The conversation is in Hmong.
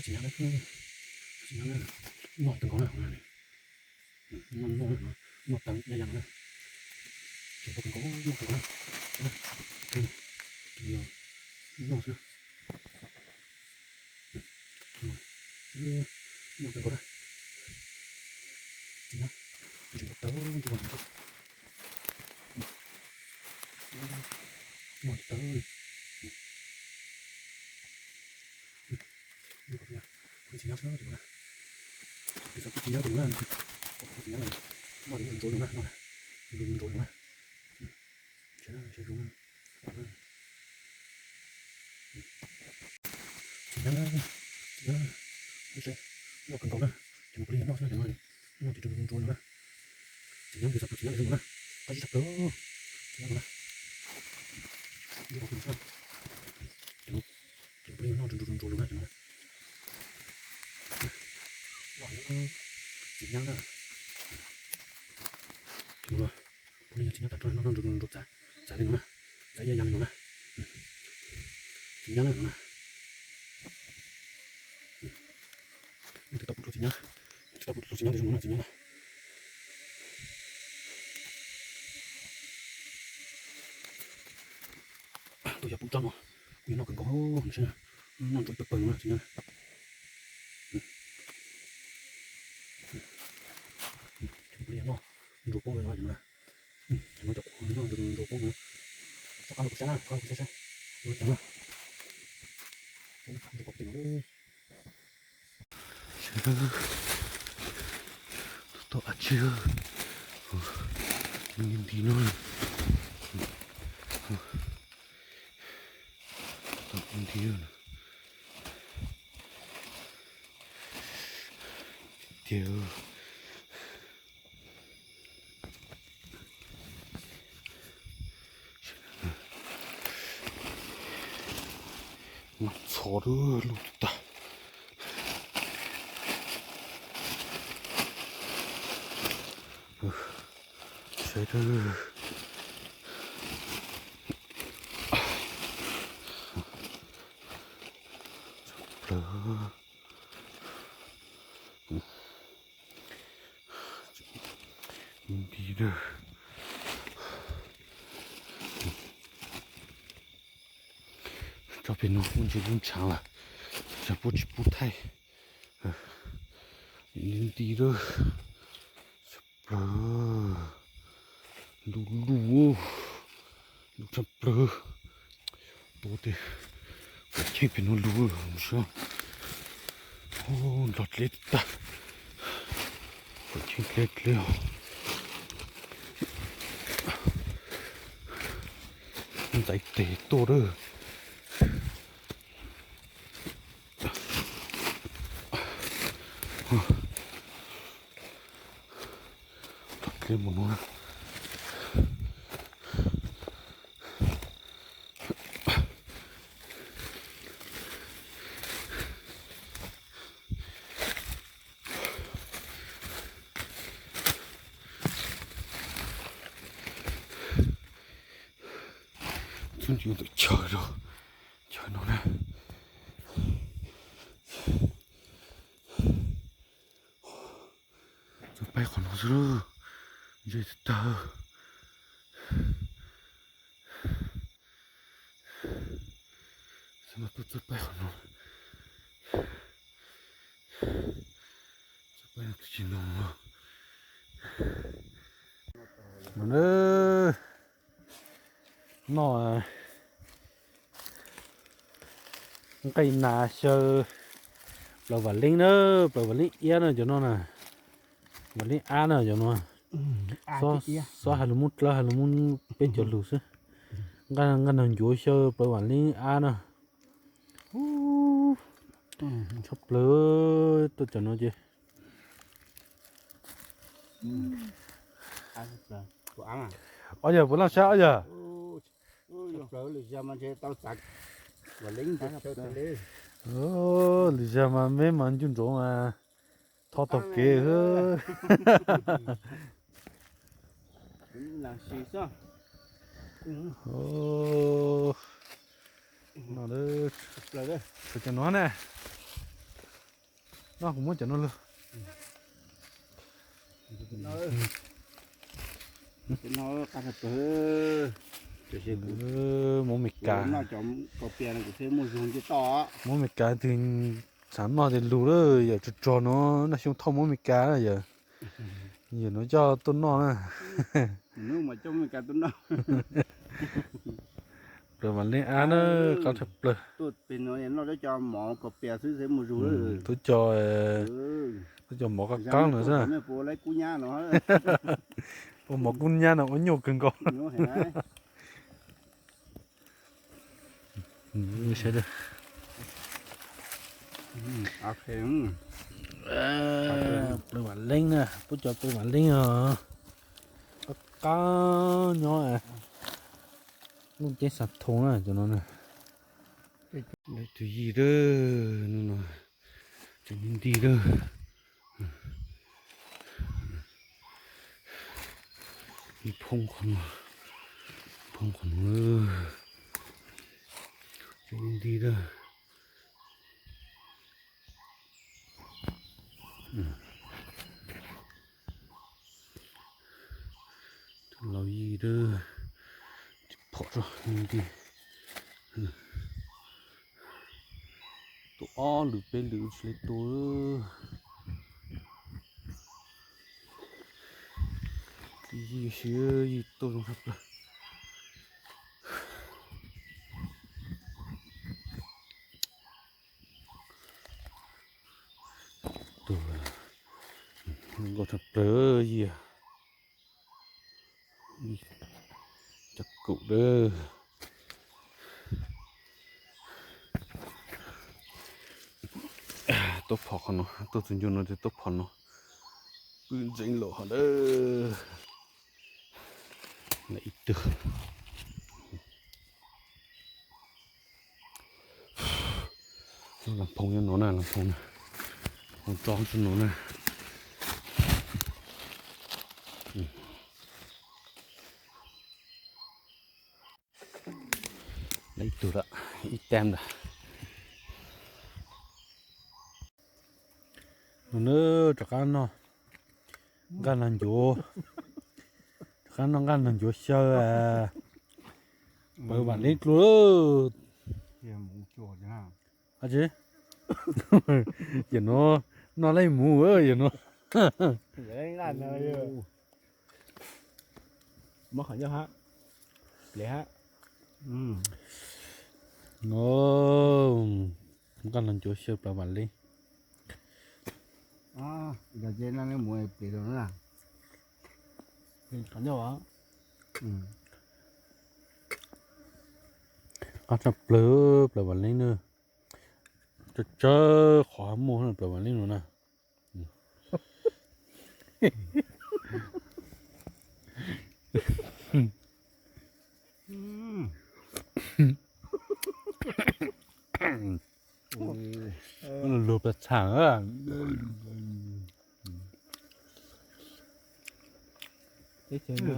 Txiv nyab na, txiv nyab na, noj kawg nkaus na, noj noj noj tag ya ya no na, tsis tau kawg nkaus, noj kawg nkaus na, noj xwb, noj kawg nkaus na, txiv nyab, tsis tau tawv, tsis tau tawv, noj tsis tawv. Kuv txiv nyab xwb ces no na, kuv txiv nyab ces no na, kuv txiv nyab na, noj ntsuav ntsuav na, noj ntsuav ntsuav na, txiv nyab, txiv nyab, noj kawg nkaus na, ces no kuv li noj xwb ces no, noj tsis ntsuav ntsuav na, txiv nyab, txiv nyab na, qab zib tshaj plaws, txiv nyab na, ces no kuv li noj ntsuav ntsuav na ces no. Txiv nyab na, kuv li txiv nyab tas rau noj noj ntsuav ntsuav txav, txav li no na, txav ya ya li no na, txiv nyab na no na. Twb tau pum dua txiv nyab, twb tau pum dua txiv nyab ntawd zoo no na txiv nyab na. Tus yog pum tsob no, kuv yuav noj kawg nkaus no seb, noj ntsuav pawg pawg no na txiv nyab na. Kuv li noj ntsuav poob no na, no cov kuv noj ntsuav poob no, txoj qab no kuv saib na, qab no kuv saib saib, no cov no. Tau av tsig, nti no, nti, tiag. Mas txhov lug tag. Saib, plaws. Nti lawm. Tsob pem no muaj ntsis lub ntshav lawm, tsam puab tsis pub thaij. Nti lawm. Plaws, lug lug, lug tshaj plaws. Tuav tes, qhov cheeb pem no lug, nrog dleb tag, qhov cheeb dleb dleb os. Ntxaiv tes tuaj lawm. Dleb mus no. Txhub ntws ntawm chaw, chaw no na. Txawj paib qhov no xwb lauj, ntse tag. Xav mas tuaj txawj paib qhov no, txawj paib no twb tsis no. No na, noj nqaij nas xyaw plaws vam leeb na, plaws vam leeb iab na cov no na, vam leeb ab na cov no. Xob hais lus Moob Dlawb hais lus Moob peb cov lus xwb. Nqaij nas ncuav xyaw plaws vam leeb ab na. Tshaj plaws tuaj cov no ces. Ob yawg puas laj sab ob yawg? Lwm zaug mas meb mas ncuj ntsoov mas thov taug kev. No, cov no na. No kuv muab cov no lug. Muab Meskas, muab Meskas twg xav noj ces lug lawm yom, tsuag tsuag no, noj xyoo thauj muab Meskas yom. Yog no coj tuaj noj na. Plaws Vam Leej ab na, qab tshaj plaws. Tuaj coj, tuaj coj mov qab qab no xwb. Ua mov kub nyab no ua nyuaj kawg nkaus. Plaws Vam Leej na, pub cov Plaws Vam Leej os. Qab qab nyob, Looj Ceeb Xav Thoo na cov no na. Tus yij dawb no, cov nti dawb. Phoob qhov no, phoob qhov no, cov nti dawb. Tus laus yij dawb, phom rau nti. Tua ob lwm peb lwm tsis li tua. Yij siab yij tuaj zoo tshaj plaws. Tus nkauj tshaj plaws yij. Cov kaum dawb. Tuaj phom qhov no, tuaj txug ncua no ces tuaj phom no. Pw ntseev lawm hov dawb. Ib tug. Las phoov nyob no na, las phoov na, phoov tso tsuj no na. Ib tug lawm, ib tag ntawd. No na, rov qab noj nqaj nag ncuav, rov qab noj nqaj nag ncuav xyaw Plaws Vam Leej dlua. Ab tsi, yam no noj leej muv yam no. Muab qhov ncauj hab, pliav hab. No, nqaj nag ncuav xyaw Plaws Vam Leej. Qhov ncauj, qab tshaj plaws Plaws Vam Leej na. Tsawg tsawg qhov muaj Plaws Vam Leej no na. Luag plas txhaam. Teb chaws no